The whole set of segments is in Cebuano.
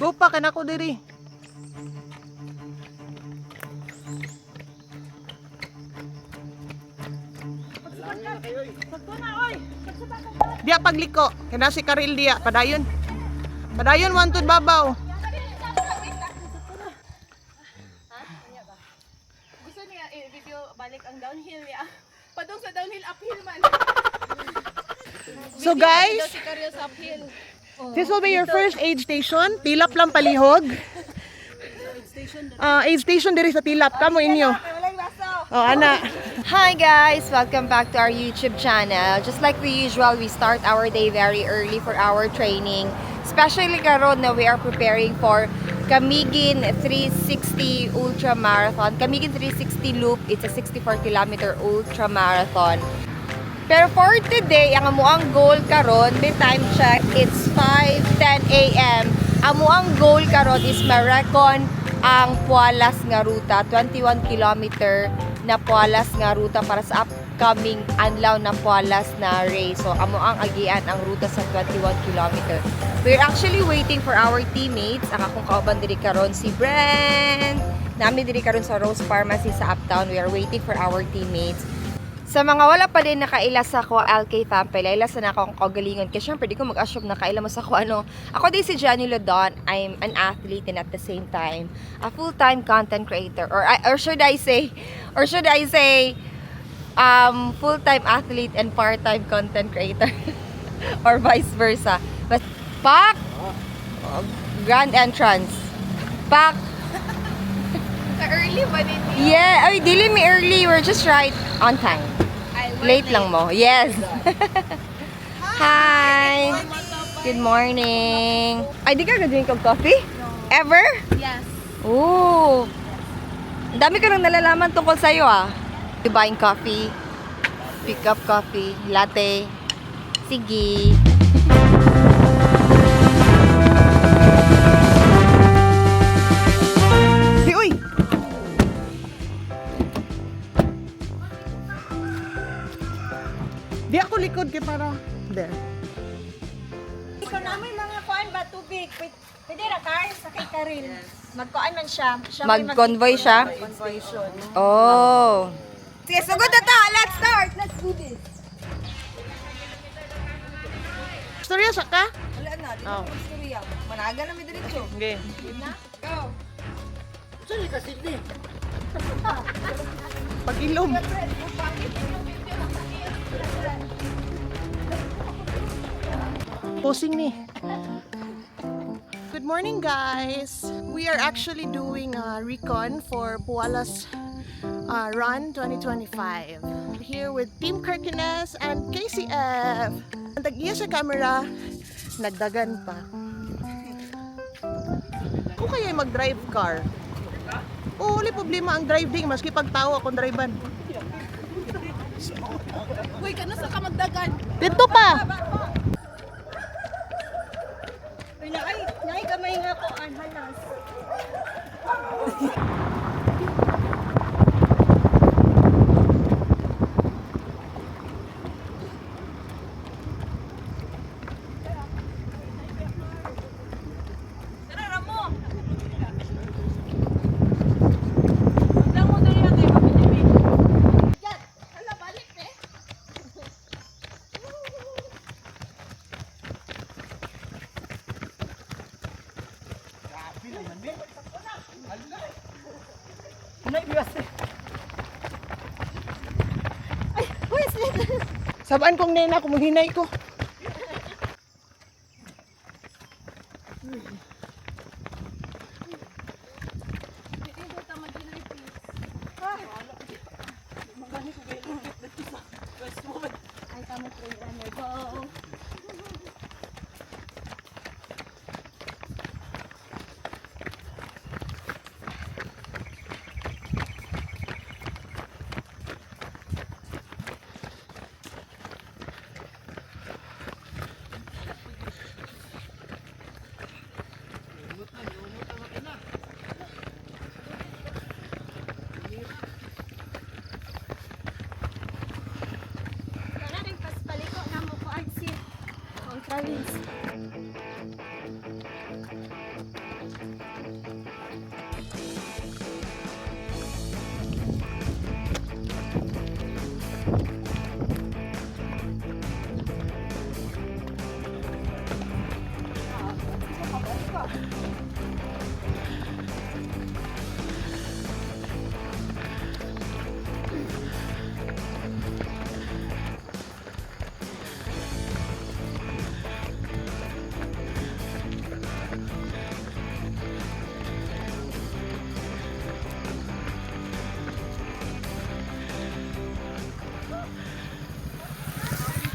Go pa kanako diri. Diya pagliko. Kana si Karil diya padayon. Padayon wanton babaw. Gusto niya i-video balik ang downhill niya. Padung sa downhill, uphill man. So guys, Si Karil sa uphill. this will be your first aid station. Tilap lang palihog. Aid station diri sa Tilap. Kamo inyo. Oh, ana. Hi guys! Welcome back to our YouTube channel. Just like the usual, we start our day very early for our training. Especially karon na we are preparing for Camiguin 360 Ultra Marathon. Camiguin 360 Loop, it's a 64-kilometer ultra marathon. Pero for today, ang amuang goal karon, may time check, it's 5:10 a.m. Amuang goal karon is ma-recon ang Pualas nga ruta, 21 kilometer na Pualas nga ruta para sa upcoming anlaw na Pualas na race. So amo ang agian ang ruta sa 21 kilometer. We're actually waiting for our teammates. Ang akong kauban diri karon si Brent. Nami diri karon sa Rose Pharmacy sa Uptown. We are waiting for our teammates. Sa mga wala pa din nakaila sa ako LK fam, pailaila sa na akong kagalingon. Kasi syempre, di ko mag-assume nakaila mo sa ako ano. Ako din si Jenny Lodon. I'm an athlete and at the same time, a full-time content creator. Or should I say, full-time athlete and part-time content creator. Or vice versa. But, pak! Oh, grand entrance. Pak! Ka-early ba ninyo? Yeah! Ay, dili mi early. We're just right on time. Ay, we're Late lang mo. Yes. Hi. Good morning. Ay, di ka drink of coffee? Ever? Yes. Ooh. Ang dami ko nang nalalaman tungkol sa'yo ah. You buying coffee? Pick up coffee. Latte. Sige. Di uy. Di ako likod kay para there. Ikaw na may mga kuan ba tubig? Pwede ra car sa kay Karil. Magkuan man siya. Siya may Mag-convoy siya? Station. Oh. Sige, sugod na ta. Let's start. Let's do this. Storya sa ka? Wala na. Di Oh. ko istorya. Managa na may diretso. Okay. Go. Pag-ilom. Posing ni. Good morning, guys. We are actually doing a recon for Pualas Run 2025. Here with Team Kirkines and KCF. Ang tag-iya sa camera, nagdagan pa. Kung kaya mag-drive car? Oo, wala problema ang driving. Maski pagtawa akong drivean. Uy, kano sa ka magdagan? Dito pa! Uy, naay, naay gamay nga kuan halas. Tara, Ramo! Magdang mo dali na kayo, mapilipin. Hala, balik eh. Sabaan kong nena, kumuhinay ko. Ay, tama ko yung runner. Go!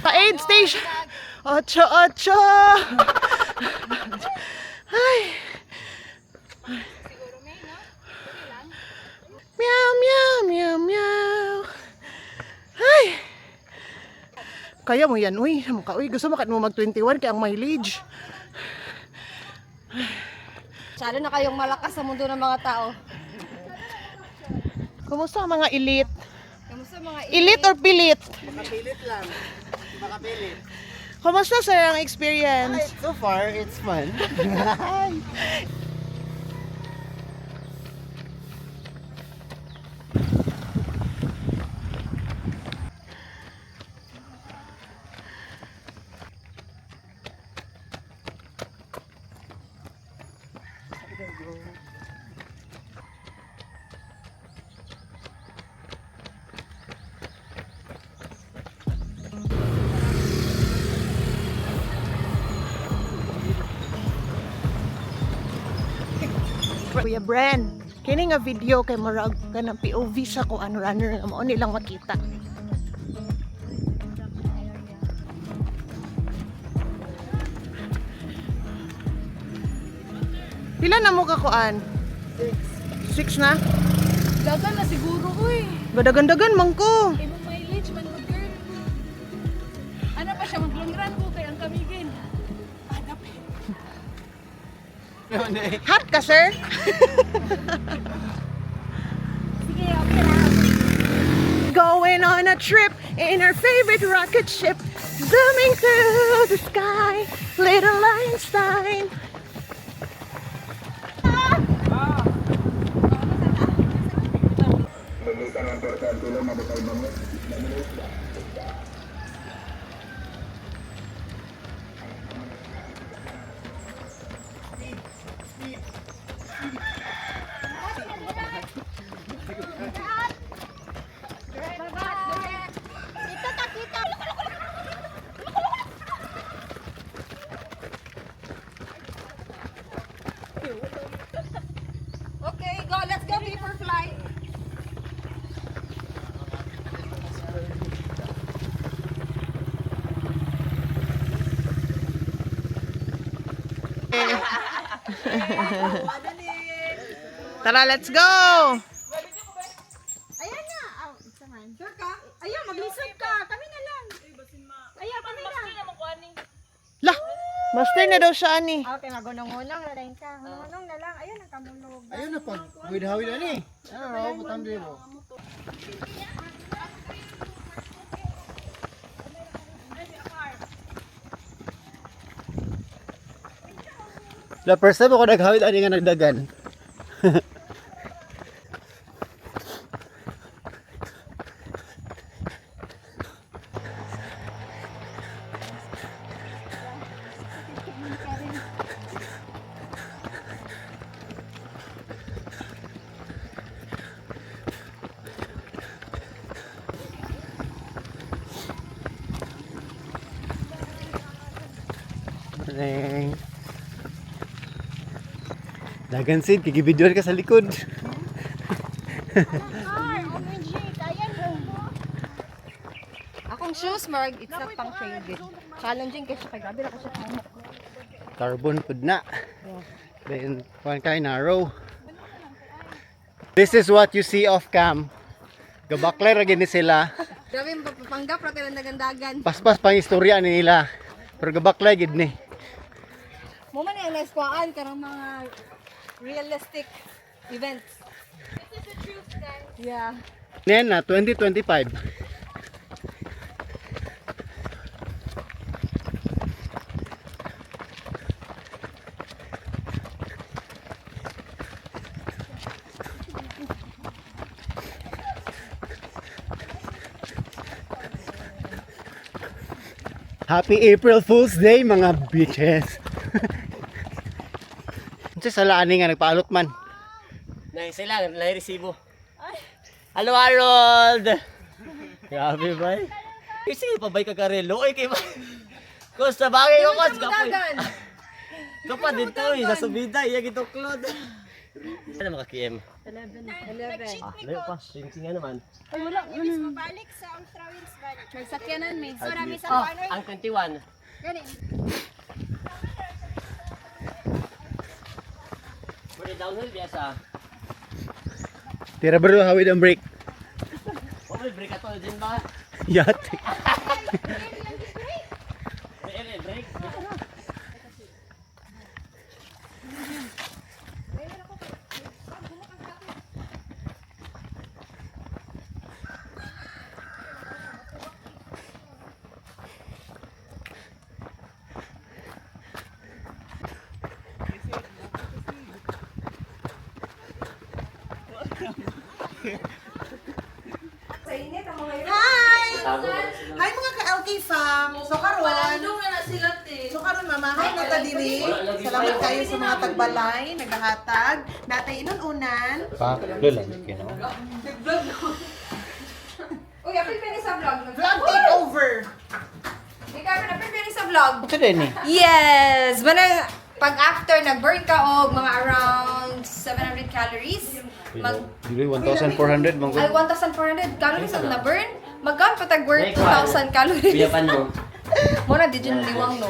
Pa aid station. Ocho, ocho. Ay. Meow, meow, meow, meow. Ay. Kaya mo yan, uy. Mukha, uy. Gusto mo mo mag 21 kaya ang mileage. Masyado na kayong malakas sa mundo ng mga tao. Kumusta ang mga elite? Kamusta mga Elite or pilit? Makapilit lang. Makapilit. Kumusta, sir, ang experience? So far, it's fun. Kuya Bren, kini nga video kay murag kanang POV sa kuan runner nga mao nilang makita. Pila na mo ka kuan? Six. 6 na? Dagan na siguro, uy. Gadagan-dagan man ko. Imong mileage man good girl. Ano pa siya, mag-long run ko kay ang Camiguin. Hot ka, sir? Sige, okay na. Going on a trip in our favorite rocket ship, zooming through the sky, little Einstein. Ito ta kita. Okay, go. Let's go before flight. Tara, let's go! Ayan na. Oh, isa man. Sure ka? Ayaw, maglisod ka. Kami na lang. Ayaw, kami na. Lah, master na daw siya ani. Okay, magunong-unong na rin ka. Gunong-unong na lang. Ayun ang kamulog. Ayun na pag hawid na ni. Ano raw, butang mo. The first time ako naghawid ani nga nagdagan. Morning. Dagan sid, kigibidyoan ka sa likod. Car, OMG, kaya mo. Akong shoes, Marg, it's not pang trail din. Challenging kasi kay grabe na kasi. Carbon pud na. Then, kuan kay narrow. This is what you see off cam. Gabakler ra gini sila. Grabe, papanggap ra kay dagan-dagan. Paspas pang istorya nila. Pero gabaklay gid ni. Mo man ang naeskwaan karang mga realistic events. This is the truth, guys. Yeah. Nena 2025. Happy April Fool's Day, mga bitches. Unsa sala ani nga nagpaalot man? Nay, sila, nay resibo. Hello, Harold! Grabe, bay. Kasi pa bay ka karelo. Oy, kay bay. Kos, sa bagay ko, kos. Kapoy. Ito pa dito, eh. Sa subida, iya gituklod. Ano mga KM? 11. Ah, layo pa. Tingin nga naman. Ibis mabalik sa Ultra Wheels balik. Nagsakyanan may. So rami sa kuan oy. Ang 21. Gani. Pwede downhill, biyasa. Tira bro, hawid ang brake. Oh, may break ato din ba? Yat. May break. Hi! Hi mga ka-LK fam! So karon, na sila te. so karon mamahay na ta diri. Salamat kayo sa mga tagbalay, nagahatag. Natay inununan. Pa, lola, you know. Uy, apil pa ni sa vlog. Vlog takeover. Ikaw na apil pa ni sa vlog. Unsa din ni? Yes! Manang pag after nag-burn ka og mga around 700 calories, mag Dili 1,400 man ay 1,400 calories ang na-burn. Magkano pa tag worth 2,000 calories? Kuya pa no. Mo na di jud liwang no.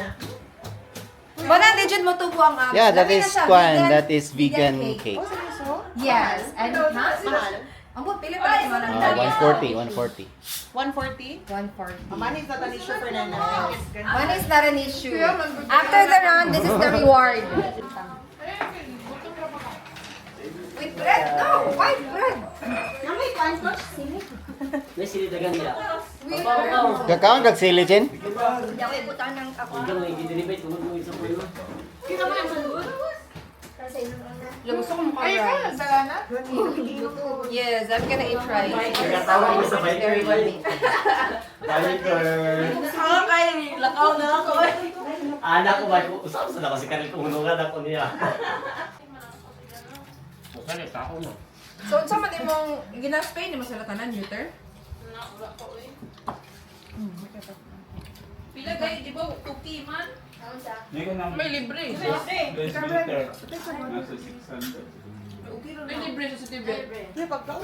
Mo na di jud mo tubo ang abs. Yeah, that Labi na is siya, kwan, that is vegan cake. Yes, and ha? Ang buot pili pa rin mo Ah, 140, 140. 140. 140. Money is not an issue for Nana. Money is not an issue. After the run, this is the reward. With bread? No, white bread. May sili dagan niya. With Kakaon kag sili, Chen? Ikaw may gidilibay tungod mo isa po yun. Gusto ko maka-rice. Yes, I'm gonna eat rice. Nagkatawa ko sa biker. Very yummy. Biker. Okay, lakaw na ako. Anak ko ba? Usap sa ako si Karel kung hunungan ako niya. So unsa man imong gina-spray nimo sila tanan neuter? Pila gay di ba cookie man? May libre. Nasa 600. May libre sa TV. Pagkaon.